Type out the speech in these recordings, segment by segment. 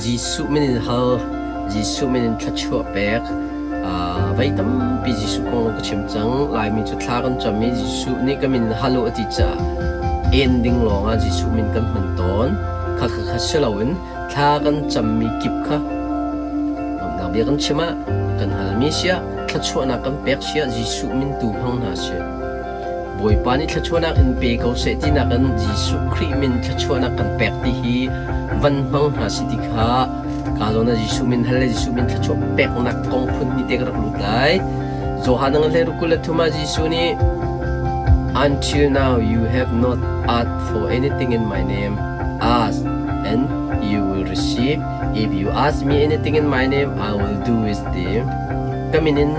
Jesuh min in hal, Jesuh min in thluachuah pek. Voi tampi Jesuh kong ka chim cang. Laimi cu thla kan cam i Jesuh nih ka min hal u a ti caah en ding lawngah Jesuh min kan hman tawn. Kha kha kha si loin thla kan cammi kip kha lawmhnak bia kan chim ah kan halmi siah thluachuahnak kan pek siah Jesuh min tu hmang hna sih. Bawipa nih thluachuahnak in pe ko seh tinak in Jesuh Khrih min thluachuahnak kan pek ti hi van hmang hna si ti kha ka zawn ah Jesuh min hal le Jesuh min thluachuah peknak kong phun hnih te ka rak lut lai. Johan ang hlei rukul le thum ah Jesuh nih Until now you have not asked for anything in my name. Ask and you will receive. If you ask me anything in my name, I will do it. Ti. Ka min in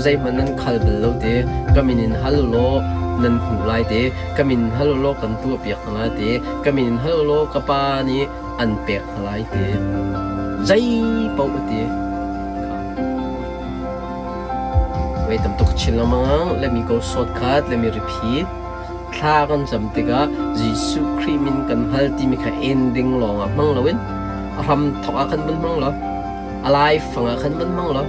zeihmanh nan khal bal lo ti ka min in hal ulaw nan hmuh lai ti ka min in hal ulaw kan tuahpiak hna lai ti ka min in hal ulaw ka pa nih an pek hna lai ti zei paoh a ti. Wei tam tuk chin lengmang let me go shortcut let me repeat thla kan cam tikah Jesuh Khrih min kan hal timi kha ending lawngah hmang loin a hram thawk ah khan van hmang lo A laifang ah khan van hmang law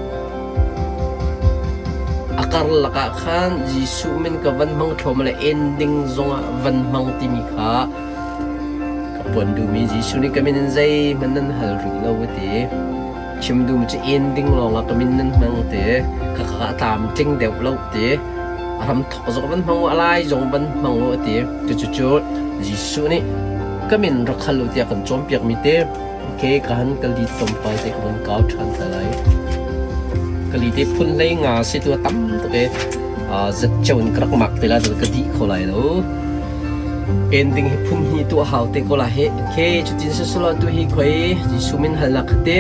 a karlak ah khan Jesuh min ka van hmang thluahmah le ending zongah van hmang timi kha ka puan duhmi Jesuh nih ka min in zeihmanh nan hal rih lo a ti. Chim duhmi cu ending lawngah ka min nan hmang ti. Khakha a tlamtling deuh lo ti. A hram thawk zong van hmang u, a lai zong van hmang u a ti. Cucu Jesuh nih ka min rak hal u tiah kan cawnpiakmi te Okay, ka han ka li tlawmpal te ka van kau ṭhan ta lai. Ka li te phun hlei nga si tu a tam tuk e. Zatceu in ka rak mak te la ka dih kho lai lo. Ending hi phun hnih tu a hau te ko la he. Okay, cutin sisulaw tu hi khoi Jesuh min halnak kha te.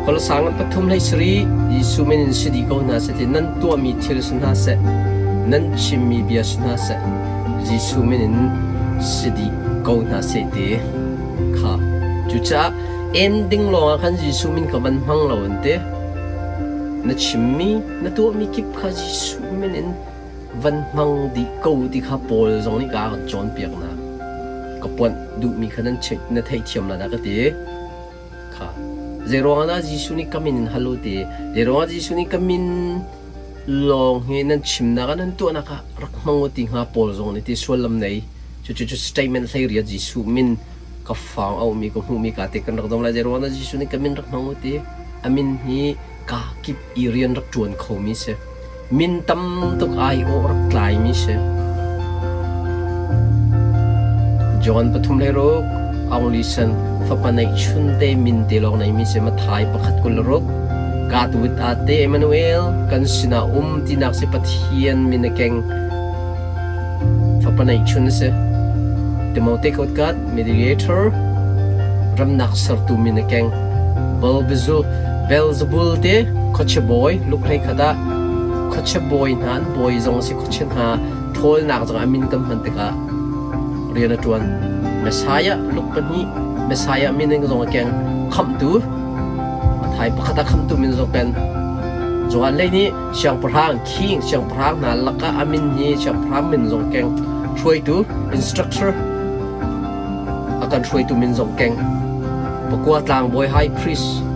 Kolosang pathum hlei sarih Jesuh min in si dih ko hna seh ti nan tuahmi thil si hna seh, nan chimmi bia si hna seh, Jesuh min in si dih ko hna seh ti kha. Cucaah ending lawngah khan Jesuh min kha van hmang lo an ti. Na chimmi, na tuahmi kip kha Jesuh min in van hmang dih ko ti kha Paul zong nih ka kan cawnpiak hna. Ka puanh duhmi kha nan check na theihthiam la dah ka ti. Kha. Zeiruangah dah Jesuh nih ka min in hal u ti? Zeiruangah Jesuh nih ka min lawng hi nan chimnak ah nan tuahnak ah rak hmang u ti hnga Paul zong nih ti sullam nei. Cucu cu statement hlei riat Jesuh min ka fang a ummi ka hmuhmi ka te kan rak dom lai. Zeiruangah dah Jesuh nih ka min rak hmang u ti? A min hi ka kip i rian rak ṭuan khomi si. Min tam tuk aiawh rak tlaimi si. John 3:6 Aung Li San fapa neihchun te min te lawng neimi si Mathai 1:26 God with us te Emmanuel kan sinah um tinak si Pathian min a keng fapa neihchun a si. Timote God mediator ramnak sertu min a keng. Beelzebul te khuachia bawi lukhlei khat ah khuachia bawi hna an bawi zong a si khuachia hna ṭhawlnak zong a min kan hman tikah rian a ṭuan. Messiah luk pahnih Messiah min in zong a keng khamhtu Mathai pakhat ah khamhtu min zong ken Johan lei nih siangpahrang king siangpahrang hna lakah a min hi siangpahrang min zong keng hruaitu instructor a kan hruaitu min zong keng pakua tlangbawi high priest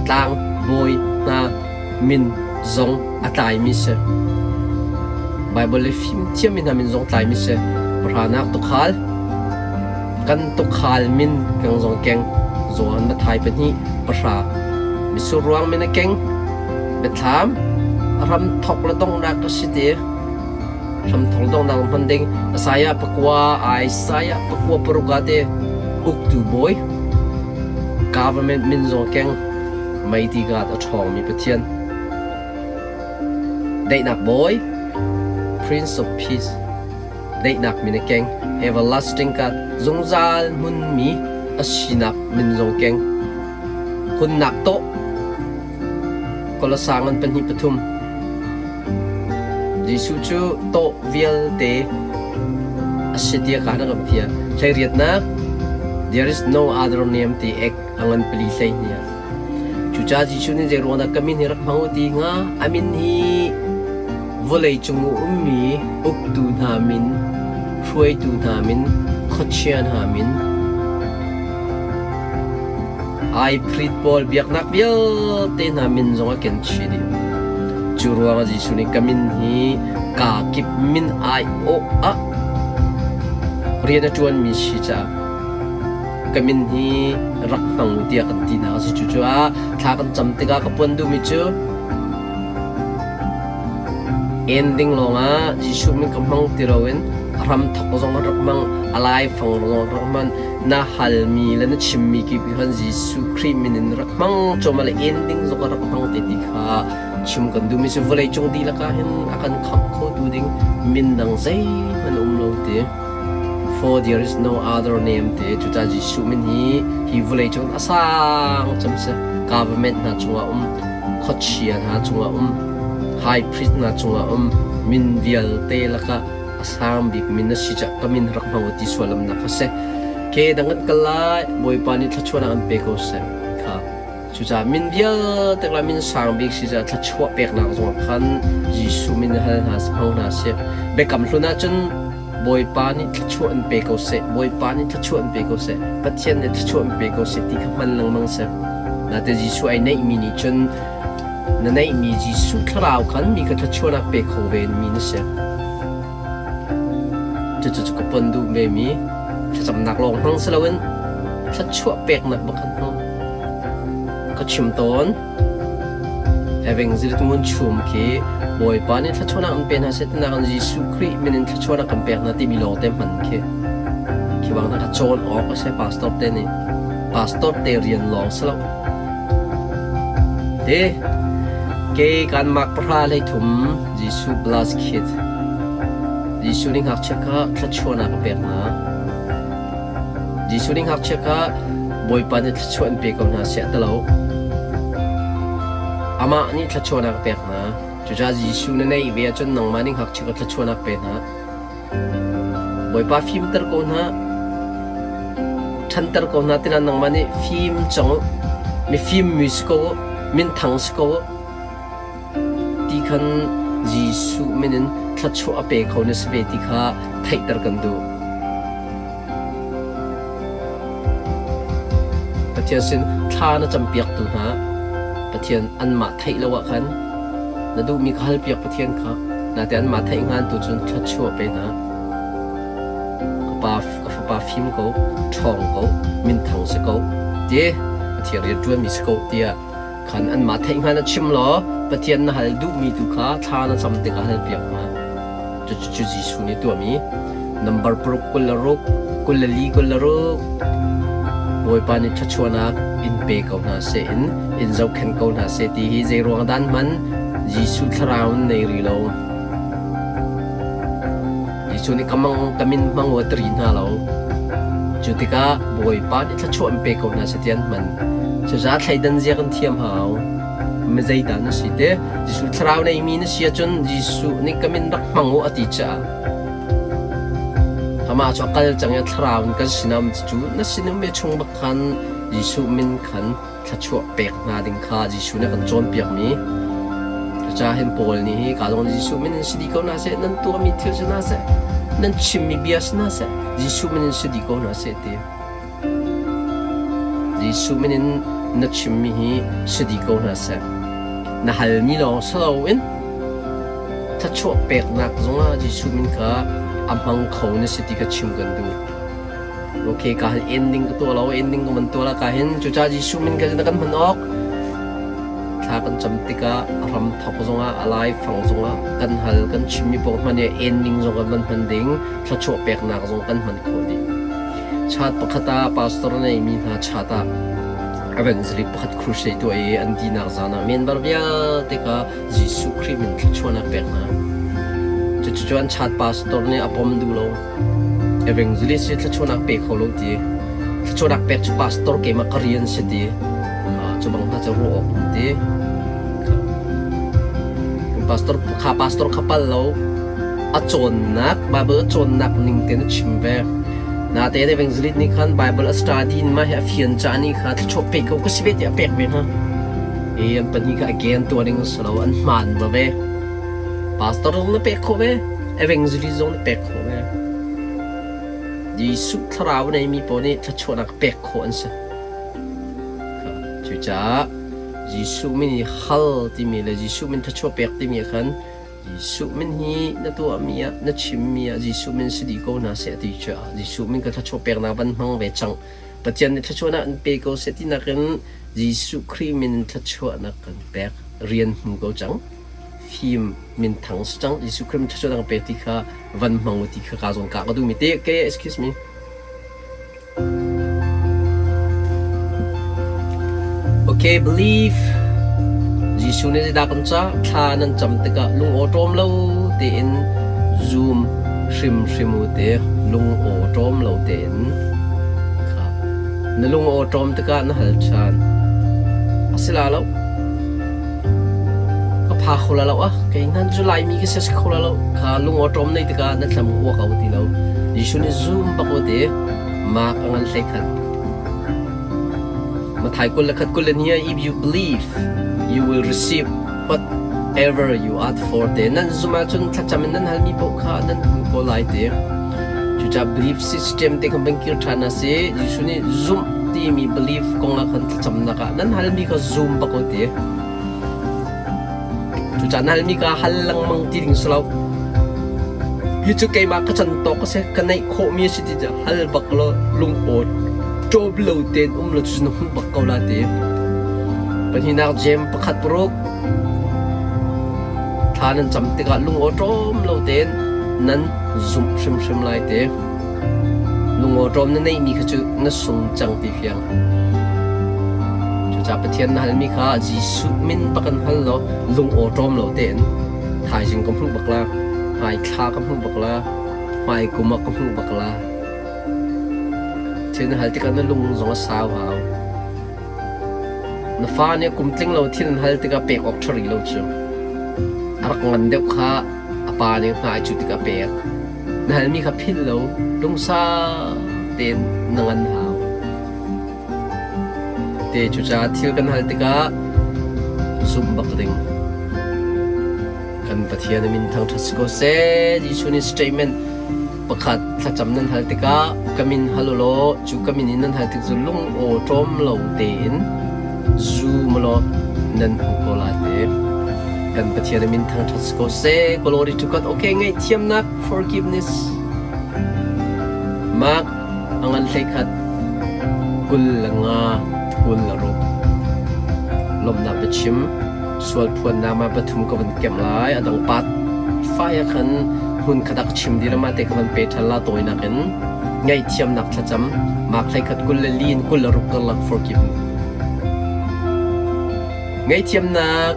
tlangbawi hna min zong a tlaimi si Bible le fimthiam mi hna min zong tlaimi si pahranak tukhal kan tukhal min keng zong keng Johan Mathai pahnih pahra misur ruang min a keng biathlam ram thok le donghnak ka si ti Hramthawng donghnak hman ding Isaiah pakua Isaiah pakua paruk ah te uktu bawi government min zong keng meiti gat a ṭhawngmi Pathian daihnak bawi Prince of Peace daihnak min a keng everlasting God zungzal hmunmi a sinak min zong keng hunnak tawh Kolosang an pahnih pathum Jesuh cu tawh vialte a si tiah ka na kan fial. Hleiriatnak There is no other name ti ek a ngan pali hlei hni ah. Cucaah Jesuh nih zei ruang dah ka min hi rak hmang u ti hnga? A min hi vawlei cung i ummi uktu hna min, hruaitu hna min, Khuachia hna min, High pawl biaknak vialte hna min zong a ken chih dih. Cu ruangah Jesuh nih ka min hi kaa kip min aiawh ah rian a ṭuanmi si caah ka min hi rak hmang u tiah kan tinak a si. Cucaah thla kan cam tikah ka puan duhmi cu ending lawngah Jesuh min ka hmang ti loin a hramthawk zong rak hmang, a laifang zong rak hman, na halmi le na chimmi kip khan Jesuh Khrih min in rak hmang cuahmah le ending zong rak hmang te ti kha chim kan duhmi cu vawlei cung dihlak ah hin a kan khamh khotu ding min dang zeihmanh um lo ti. For there is no other name te cucaah Jesuh min hi hi vawlei cung a sang cem si government hna cungah um khuachia hna cungah um high priest hna cungah um min vialte lakah a sang bik min na si cah ka min rak hmang u ti sualamnak kha si ke dang kan kal lai Bawipa nih thluachuahnak an pe ko seh kha cucaah min vialte la min sang bik si cah thluachuah peknak zongah khan Jesuh min hal hna hmang hna sih biakam hlun ahcun Bawipa nih thluachuah an pe ko seh Bawipa nih thluachuah an pe ko seh Pathian nih thluachuah an pe ko seh ti kha hman lengmang seh nate Jesuh ai neihmi nih cun na neihmi Jesuh thlarau khan mi kha thluachuahnak pe kho ve mi na si. Cucu cu ka pon duh ve mi thlacamnak lawng hmang si loin thluachuah peknak bak khan hmang. Ka chim tawn. Evangelist Ngun Chum khi Bawipa nih thluachuahnak an pe hna seh tinak in Jesuh Khrih min in thluachuahnak kan pek hna timi lawng te hman khi khi bang hna kha cawn awk a si pastor te nih pastor te rian lawng si lo Te ke kan mak pahra hlei thum Jesuh bless kid Jesuh nih ngakchia kha thluachuahnak a pek hna. Jesuh nih ngakchia kha Bawipa nih thluachuah in pe ko hna seh a ti lo. Amah nih thluachuahnak a pek hna. Cucaah Jesuh na neih ve ahcun nangmah nih ngakchia kha thluachuahnak pe hna. Bawipa fimter ko hna, ṭhanter ko hna tina nangmah nih fim cang u, mifim mi si ko u, minthang si ko u, ti khan Jesuh min in thluachuah a pe kho na si ve ti kha theihter kan duh. Pathian sin thla na campiaktu hna Pathian anmah theih lo ah khan na duhmi kha halpiak Pathian kha nate anmah theih hngan tu cun thluachuah pe hna. Ka pa ka fapa fim ko, ṭhawng ko, minthang si ko, ti Pathian rian ṭuanmi si ko tiah khan anmah theih hngan a chim law Pathian na hal duhmi tu kha thla na cam tikah halpiak hna. Cucu Jesuh nih tuahmi nambar paruk 26 24 26 Bawipa nih thluachuahnak in pe ko hna seh in in zohkhenh ko hna seh ti hi zei ruang dan hman Jesuh thlarau in nei ri lo. Jesuh nih ka mang ka min hmang u a ti ri hna lo. Cu tikah Bawipa nih thluachuah in pe ko hna seh ti an hman. Cucaah thleidan zia kan thiam hau. Mi zeidah na si te? Jesuh thlarau neimi na si ahcun Jesuh nih ka min rak hmang u a ti caah amah cu a kal cang i thlarau in kan sinah um cu na sinum ve chung bak khan Jesuh min khan thluachuah pek hna ding kha Jesuh nih a kan cawnpiakmi cucaah hin Paul nih hi ka zong Jesuh min in si dih ko hna seh nan tuahmi thil si hna seh nan chimmi bia si hna seh Jesuh min in si dih ko hna seh ti Jesuh min in na chimmi hi si dih ko hna seh. Na halmi lawng si loin thluachuah peknak zongah Jesuh min kha a hmang kho na si ti kha chim kan duh. Okay, ka han ending ka tuah lo, ending ka man tuah la ka hin cucaah Jesuh min kha na kan hman awk. Thla kan cam tikah a ram thok zongah a lai fang zongah kan hal kan chimmi paoh hman i ending zong kan van hman ding thluachuah peknak zong kan hman khawh dih. Chat pakhat ah pastor a neimi hna chat ah evangelist pakhat crusade tuah i an dinak zan ah member vialte kha Jesuh Khrih min thluachuahnak pek hna. Cucu an chat pastor nih a pom duh lo. Evangelist hi thluachuahnak pe kho lo ti. Thluachuahnak pek cu pastor keimah ka rian si ti. Cu bang hna cu ruah awk um ti. Pastor kha pastor kha pal lo. A cawnnak Bible a cawnnak ning tein a chim ve. Natein evangelist nih khan Bible a study in mah hi a fian ca nih kha thluachuah pe ko ka si ve tiah a pek ve hna. I an pahnih kha again tuah ding a si lo an hmaan va ve. Pastor zong na pek khawh ve, evangelist zong na pek khawh ve. Jesuh thlarau neimi pawl nih thluachuahnak pek khawh an si. Cucaah Jesuh min i hal timi le Jesuh min thluachuah pek timi ah khan Jesuh min hi na tuahmi ah na chimmi ah Jesuh min si dih ko hna seh ti caah Jesuh min ka thluachuah peknak van hmang ve cang. Pathian nih thluachuahnak an pe ko seh ti nakin Jesuh Khrih min in thluachuahnak kan pek rian hmu ko cang. Fim minthang si cang. Jesuh Khrih min thluachuahnak kan pek ti kha van hmang u ti kha ka zawn ka ka duhmi te. Okay, excuse me. Okay, believe. Jesuh nih zeidah kan cah? Thla nan cam tikah lungawṭawm lo tein zum hrimhrim u te. Lungawṭawm lo tein. Kha. Na lungawṭawm tikah na hal ṭhan. A si la lo. Ka pha kho la lo ah. Kei nan cu Laimi ka si a si kho la lo. Kha lungawṭawm nei tikah na thlam uak ko ti lo. Jesuh nih zum bak u te. Mark a ngan 11. Matthai 21 21 if you believe you will receive whatever you ask for te nan zum ahcun thlacam in nan halmi paoh kha nan hmu ko lai te. Cucaah belief system te kan van kir ṭhan a si. Jesuh nih zumh timi belief kong ah khan thlacamnak ah nan halmi kha zum bak u ti. Cucaah na halmi ka hal lengmang ti ding si lo. Hi cu keimah ka can tawk a si, ka neih khawhmi a si ti cu hal bak law lungaw ṭawp lo tein um law cu na hmuh bak ko la ti. Pahnihnak Jeim pakhat paruk thla nan cam tikah lungaw ṭawm lo tein nan zumh hrimhrim lai ti. Lungawṭawm na neihmi kha cu na sung cang ti fiang. Cucaah Pathian na halmi kha Jesuh min bak in hal law lungawṭawm lo tein thaizing ka hmuh bak la, hmai thla ka hmuh bak la, hmai kum ah ka hmuh bak la. Thil na hal tikah na lung zong a sau hau. Na fa nih kum tling lo thil an hal tikah pek awk ṭha rih lo cu. A rak ngan deuh kha a pa nih hna ai cu tikah pek. Na halmi kha philh lo, lungsau tein na ngan hau. Te cucaah thil kan hal tikah zumh bak ding. Kan Pathian a min thangṭhat si ko seh. Jesuh nih statement pakhat thlacam nan hal tikah ka min hal u law cu ka min in nan hal tik cu lung aw ṭawm lo tein zum u law nan hmu ko lai te. Kan Pathian a min thangṭhat si ko seh. Glory to God. Okay, ngaihthiamnak forgiveness. Mark a ngan 11 25 26 lawmhnak biachim sual phuannak ma pathum ka van kemh lai a dang pat fai ah khan hmun khat ah ka chim dih ma te ka van pe ṭhan la tawinak in ngaihthiamnak thlacam mak 11 24 in 26 karlak forgive ngaihthiamnak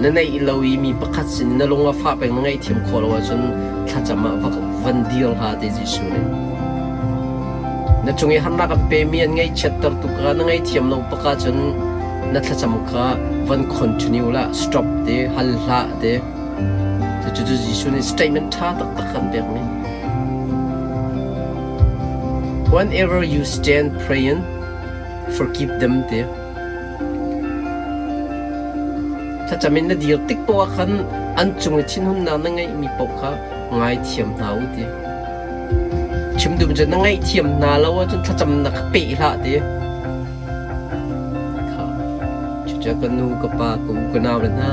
Na neih lo i mi pakhat sin na lung a fah peng na ngaihthiam khawh lo ahcun thlacam ah va van dir hlah ti Jesuh nih. Na cung i harnak an pemi an ngaihchiatter tuk ah na ngaihthiam lo bak ahcun na thlacam kha van continue lah stop te hal hlah te. Cucu Jesuh nih statement ṭha taktak kan pekmi. Whenever you stand praying, forgive them te. Thlacam in na dir tik paoh ah khan an cung i thinhunnak na ngeihmi paoh kha ngaithiam hna u ti. Chim duh cu na ngaihthiam hna lo ahcun thlacamnak kha peh hlah ti. Kha cucu ka nu ka pa ka u ka nau le hna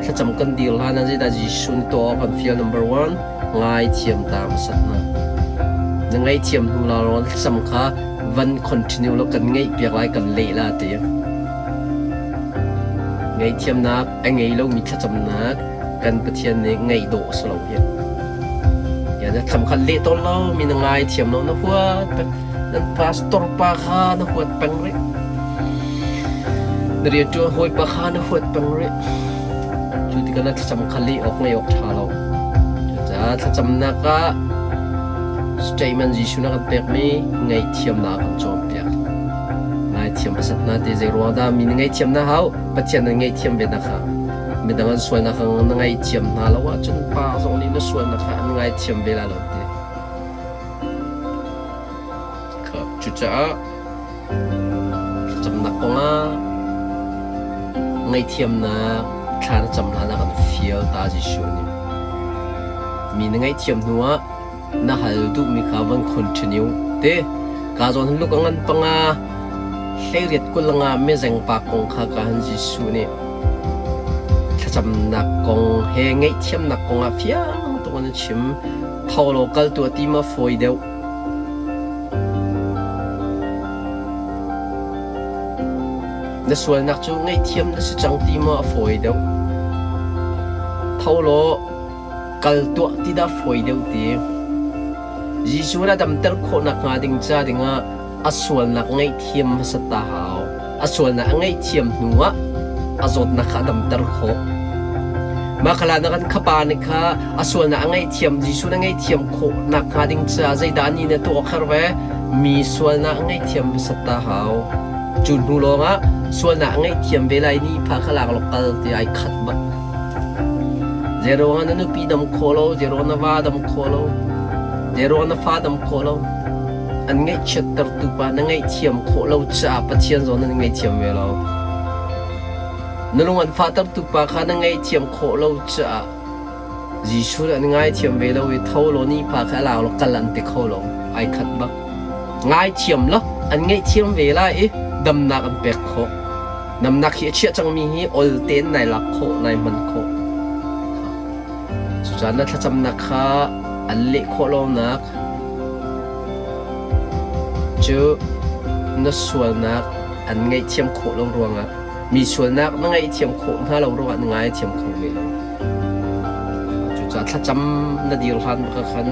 thlacam kan dir hlan ah zeidah Jesuh nih tuah awk kan fial number one ngaithiam ta hmasat hna. Na ngaihthiam hnu lawnglawng thlacam kha van continue law kan ngeih piak lai kan leh la ti. Ngaihthiamnak a ngei lomi thlacamnak kan Pathian nih ngaih dawh a si lo hi. Ya na thlam kha leh tawn lo mi na ngai thiam lo na huat peng nan pastor pa kha na huat peng rih. Na rianṭuan hawi pa kha na huat peng rih. Cu tikah na thlacam kha leh awk ngaih awk ṭha lo. Cucaah thlacamnak ah statement Jesuh na kan pekmi ngaihthiamnak a kan cawnpiak. Ngaithiam hmasat hna ti zei ruang dah mi na ngaihthiam na hau? Pathian nan ngaihthiam ve na kha. Midang an sualnak kha na ngaihthiam hna lo ahcun pa zong nih na sualnak kha an ngaithiam ve lai lo ti. Cucaah thlacamnak kongah ngaihthiamnak thla na cam hlan ah kan fial ta Jesuh nih. Mi na ngaihthiam hnuah. Na hal duhmi kha van continue te. Ka zawn hin luk a ngan panga hleiriat 20 nga mezeng pa kong kha ka han Jesuh nih thlacamnak kong he ngaihthiamnak kong ah fiang tuk in a chim. Tho law kal tuah ti ma fawi deuh. Na sualnak cu ngaihthiam na si cang ti maw a fawi deuh? Tho law kal tuah ti dah fawi deuh ti? Jesuh na damter khawh nakhnga ding ca dingah a sualnak ngaihthiam hmasat ta hau. A sualnak a ngaihthiam hnuah a zawtnak kha a damter khawh. Mah kha na kan khapa nih kha a sualnak a ngaihthiam Jesuh na ngaihthiam khawh nakhnga ding caah zeidah ni na tuah kher ve? Mi sualnak a ngaihthiam hmasat ta hau. Cu hnu lawngah sualnak a ngaihthiam ve lai ni pha kha lak law kal ti ai khat bak. Zeiruangah na nupi dam khawh lo, zeiruangah na va dam khawh lo, zeiruangah na fa dam khawh lo, an ngaihchiattertu pa na ngaihthiam khawh lo caah Pathian zong nan ngaihthiam ve lo. Na lung an fahtertu pa kha na ngaihthiam khawh lo caah Jesuh nih an ngaithiam ve lo i tho law ni pa kha a lau law kal an ti kho lo. Ai khat bak. Ngaithiam law an ngaihthiam ve lai i damnak an pek khawh. Damnak hi a chiah cangmi hi ol tein nai lak khawh, nai hman khawh. Cucaah na thlacamnak kha an leh khawh lonak cu na sualnak an ngaihthiam khawh lo ruangah mi sualnak na ngaihthiam khawh hna lo ruangah na ngaithiam kho ve lo. Cucaah thlacam na dir hlan bak ah khan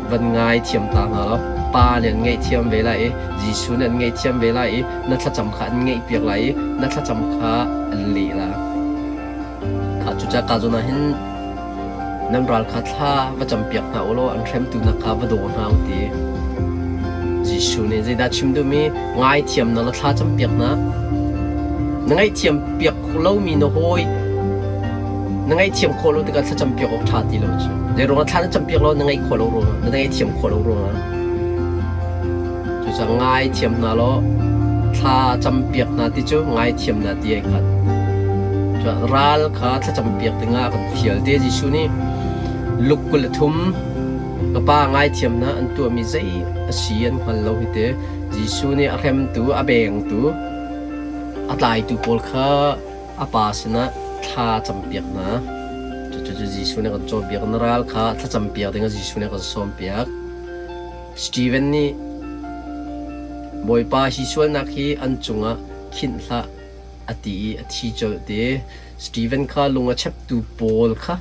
van ngaithiam ta hna law Pa nih an ngaihthiam ve lai i Jesuh nih an ngaihthiam ve lai i na thlacam kha an ngaihpiak lai i na thlacam kha an leh lai. Kha cucaah ka zawn ah hin Nan ral kha thla va campiak hna u law an hremtu hna kha va daw hna u ti. Jesuh nih zeidah chim duhmi ngaithiam na la thla campiak hna. Na ngaihthiam piak lomi na hawi na ngaihthiam khawh lo tikah thlacam piak awk ṭha ti lo cu. Zeiruangah thla na campiak lo na ngaih khawh lo ruangah na ngaihthiam khawh lo ruangah. Cucaah ngaithiam hna law thla campiak hna ti cu ngaithiam hna ti ai khat. Ral kha thlacampiak dingah a kan fial te Jesuh nih Luke 23 ka pa ngaithiam hna an tuahmi zei a si an hngal lo hi te Jesuh nih a hremtu a bengtu a tlaitu pawl kha a pa sinah thla campiak hna. Cucu Jesuh nih a kan cawnpiak. Na ral kha thlacampiak dingah Jesuh nih a kan sawmpiak. Steven nih Bawipa hi sualnak hi an cungah khinh hlah a ti i a thi colh ti. Steven kha lung a cheptu pawl kha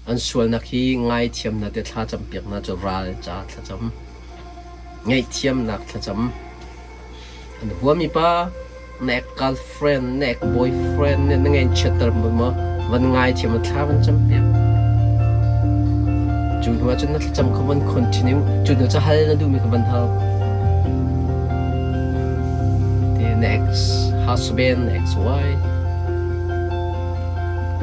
an sualnak hi ngaithiam hna tiah thla campiak hna cu ral ca thlacam, ngaihthiamnak thlacam. An huami pa na ex-girlfriend, na ex-boyfriend nih na ngaihchiatter maw van ngaithiam a thla van campiak. Cu hnu ahcun na thlacam kha van continue. Cu hnu cu hal na duhmi kha van hal. Ti na ex-husband, na ex-wife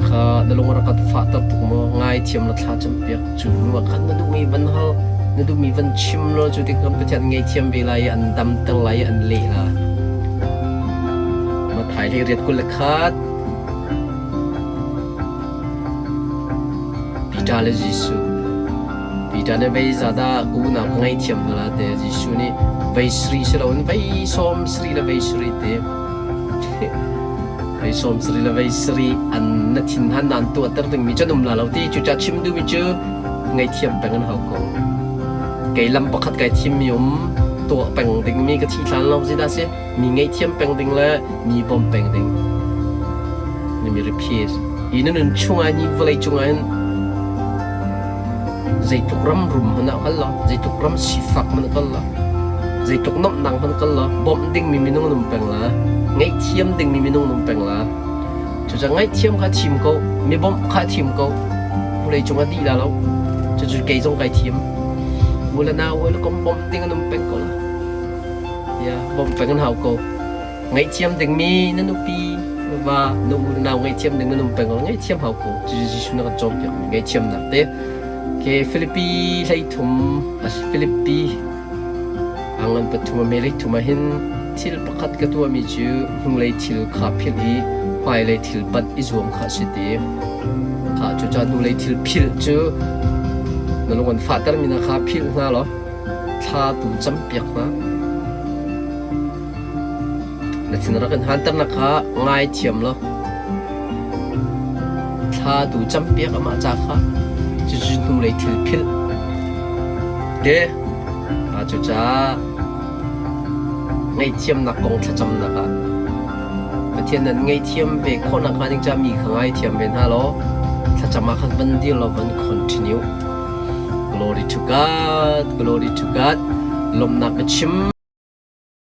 kha na lung rak fahter tuk maw ngaithiam na thla campiak. Cu hnu ah khan na duhmi van hal, na duhmi van chim law cu tikam Pathian ngaihthiam ve lai i an damter lai i an leh la. Matthai hlei riat 21 Peter le Jesuh Peter nih vei zadah ka unau ka ngaihthiam hna la te Jesuh nih vei sri si loin vei sawm sri le vei sri te Vei sawm sarih le vei sarih an na thinhan na an tuahter dingmi cu an um la lo ti. Cucaah chim duhmi cu ngaihthiam peng an hau ko. Kei lam pakhat kai thimmi um tuah peng dingmi ka thih hlan lo zeidah si mi ngaihthiam peng ding le mi bawm peng ding. Mi repeat. Hi na nun chungah hi vawlei cungah hin Zeitluk ram rum hmanh ah kal law, zeitluk ram sifak hmanh ah kal law, zeitluk nuamhnak hmanh kal law, bawmh dingmi minung an um peng la, ngaihthiam dingmi minung an um peng la. Cucaah ngaihthiam kha thim ko, mi bawmh kha thim ko. Vawlei cung ah dih la lo. Cucu kei zong kai thim. U le nau le kom bawmh ding an um peng ko la. Ya, bawmh peng an hau ko. Ngaihthiam dingmi na nupi, na va, na u, na nau ngaihthiam ding nan um peng lo ngaihthiam hau ko. Cucu Jesuh na kan cawnpiakmi ngaihthiamnak te. Ke Filipi 13 Filipi angan pathum a me 33 ah hin thil pakhat ka tuahmi cu hnulei thil kha philh i hmailei thil panh i zuam kha a si ti. Kha cucaah hnulei thil philh cu Na lung an fahtermi hna kha philh hna law thla tu campiak hna. Na thin rak in hanternak kha ngaithiam law thla tu campiak amah ca kha cucu hnulei thil philh. Ke cucaah ngaihthiamnak kong thlacamnak ah Pathian nan ngaihthiam ve khawhnak hnga ding caah mi kha ngaithiam ve hna law thlacam ah khan van dir law van continue. Glory to God, glory to God. Lawmhnak ka chim.